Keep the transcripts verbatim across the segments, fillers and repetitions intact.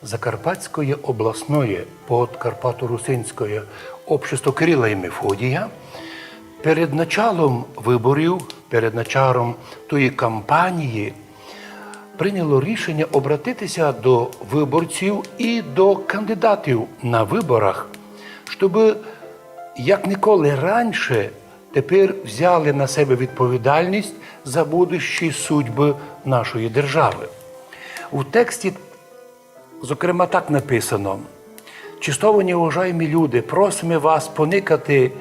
Закарпатськоє обласноє подкарпаторусинськоє общество Кирила і Мефодія перед началом выборів, перед началом тої кампанії прийняло рішеня обратити ся до выборців і до кандидатів на выборах, щобы як ніколи раніше тепер взяли на себе відповідальность за будущі судьбы нашої державы. У тексті, зокрема, так написано: «Честовані, уважаємі люди, просиме вас поникати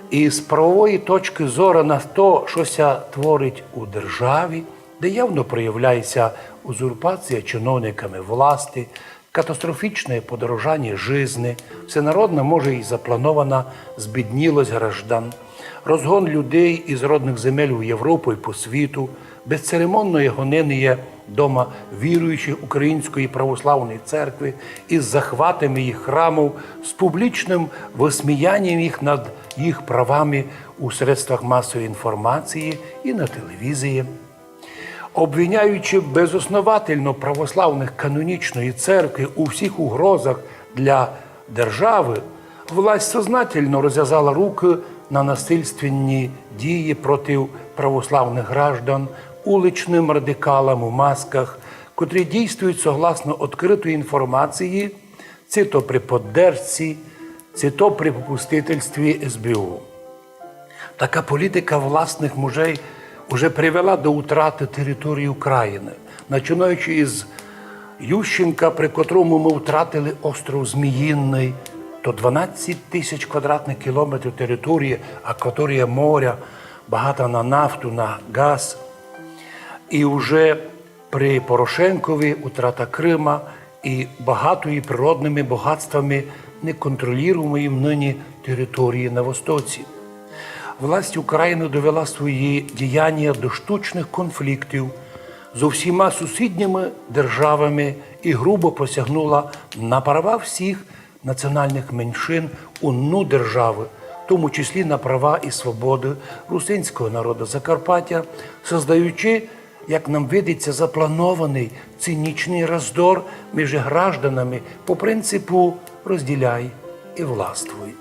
із правової точкы зора на то, што ся творить у державі, де явно проявляє ся узурпація чиновниками власти, катастрофічне подорожаня жизни, всенародна, може і запланована, збіднілость граждан, розгон людей із родных земель у Європу і по світу, безцеремонне гоненіє дома віруючих Української православної церкви із захватами їх храмів, з публічным высміянням їх над їх правами у средствах масової інформації і на телевізії». Обвиняючи безосновательно православных канонічної церкви у всіх угрозах для державы, власть сознательно розвязала рукы на насильственні дії проти православных граждан, уличным радикалам у масках, котрі дійствують согласно відкрытої інформації, ци то при поддержці, ци то при попустительстві СБУ. Така політика власных мужей уже привела до утраты території Украины, начинаючи із Ющенка, при котрому мы втратили остров Зміїный, то дванадцять тисяч квадратных кілометрів території, акваторія моря, багата на нафту, на газ. І уже при Порошенкові утрата Крыма і багатої природными богатствами неконтролюємої нині території на востоці. Власть Украины довела свої діяння до штучных конфліктів зо всіма сусідніми державами і грубо посягнула на права всіх національных меншин у НУ державы, в тому числі на права і свободы русинського народа Закарпаття, создаючи, як нам видить ся, запланованый цинічный раздор між гражданами по принципу «розділяй і властвуй».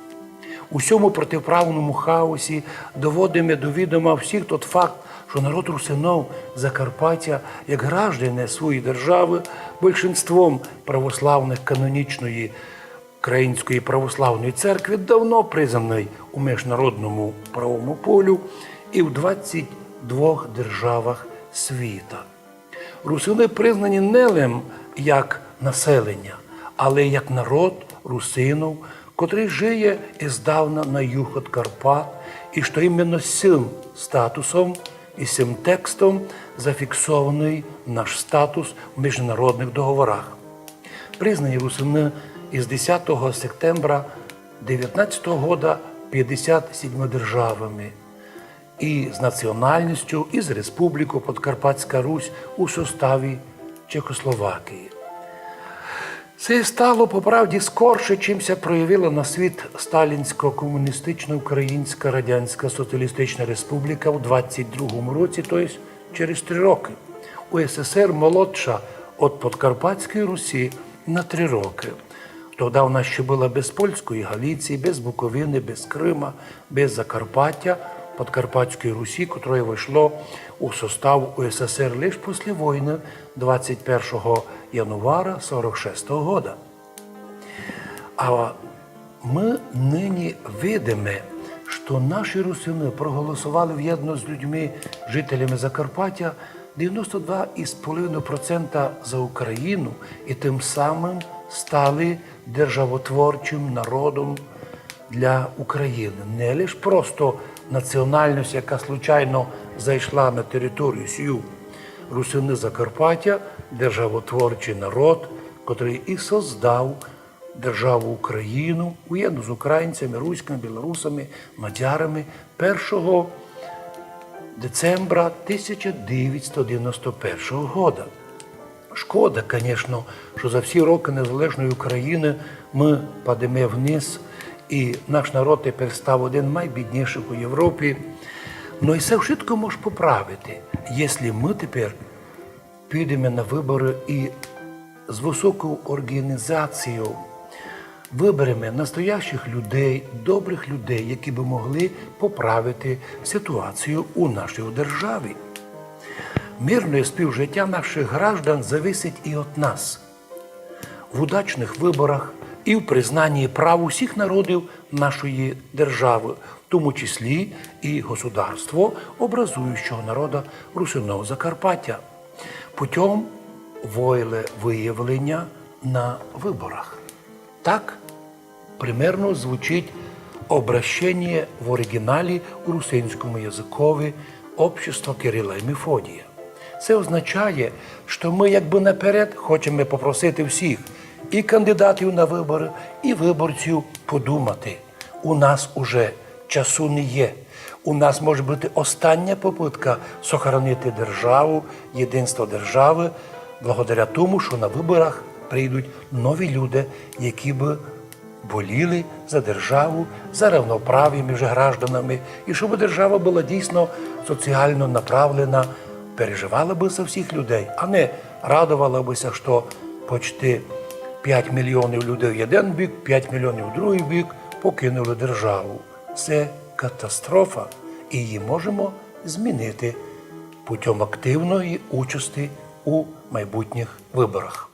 У сьому протиправному хаосі доводиме до відома всіх тот факт, што народ русинов Закарпаття, як граждане своєї державы, большинством православных канонічної Української православної церкви давно признаный у міжнародному правовому полю і в двадцять двох державах світа. Русины признані не лем як населеня, але й як народ русинов, котрый жиє издавна на юг од Карпат, і што іменно з сим статусом і сим текстом зафіксованый наш статус в міжнародных договорах. Признані русины із десятого септембра девятнадцятого года пятдесят сімьма державами і з національностю, і з Республіков Подкарпатська Русь у составі Чехословакії. Се стало, по правді, скорше, чим ся проявила на світ сталінсько-комуністична Українська Радянська Соціалістична Республіка в двадцять другому році, то єсть через три рокы. УССР молодша од Подкарпатської Русі на три рокы. Тогда вона ще была без Польської Галіції, без Буковины, без Крыма, без Закарпаття, Подкарпатської Русі, котроє войшло у состав УССР лиш після войны двадцять першого январа сорок шестого года. А мы нині видиме, што наші русины проголосовали вєдно з людьми, жителями Закарпаття, девяносто два із половиною процента за Україну і тым самым стали державотворчым народом для Україны. Не лиш просто національность, яка случайно зайшла на територію сю. Русины Закарпаття — державотворчый народ, котрый і создав державу Україну уєдно з українцями, руськыми, білорусами, мадярами першого децембра тисяча девятсто девяносто першого года. Шкода, конечно, што за всі рокы незалежної Україны мы падеме вниз, і наш народ тепер став один з найбіднішых у Європі. Но і се вшытко мож поправити, єсли мы тепер підеме на выборы і З высоков орґанізаційов выбереме настоящых людей, добрых людей, які бы могли поправити сітуацію у нашій державі. Мирне співжитя нашых граждан зависить і од нас. В удачных выборах і в признанні прав усіх народів нашої державы, в тому числі і государство образуючого народа русинов Закарпаття, путём волевиявлення на выборах. Так примерно звучить обращення в оригіналі у русинському языкові общества Кирила і Мефодія. Се означає, што мы якбы наперед хочеме попросити всіх, і кандидатів на выборы, і выборців подумати. У нас уже часу не є. У нас може быти остання попытка сохранити державу, єдинство державы, благодаря тому, што на выборах прийдуть нові люди, які бы боліли за державу, за равноправіє між гражданами, і щоб держава была дійсно соціално направлена, переживала бы за всіх людей, а не радовала бы ся, што почти пять мільйонів людей в єден бік, пять мільйонів в другый бік покинули державу. Се катастрофа, і її можемо змінити путём активної участи у майбутніх выборах.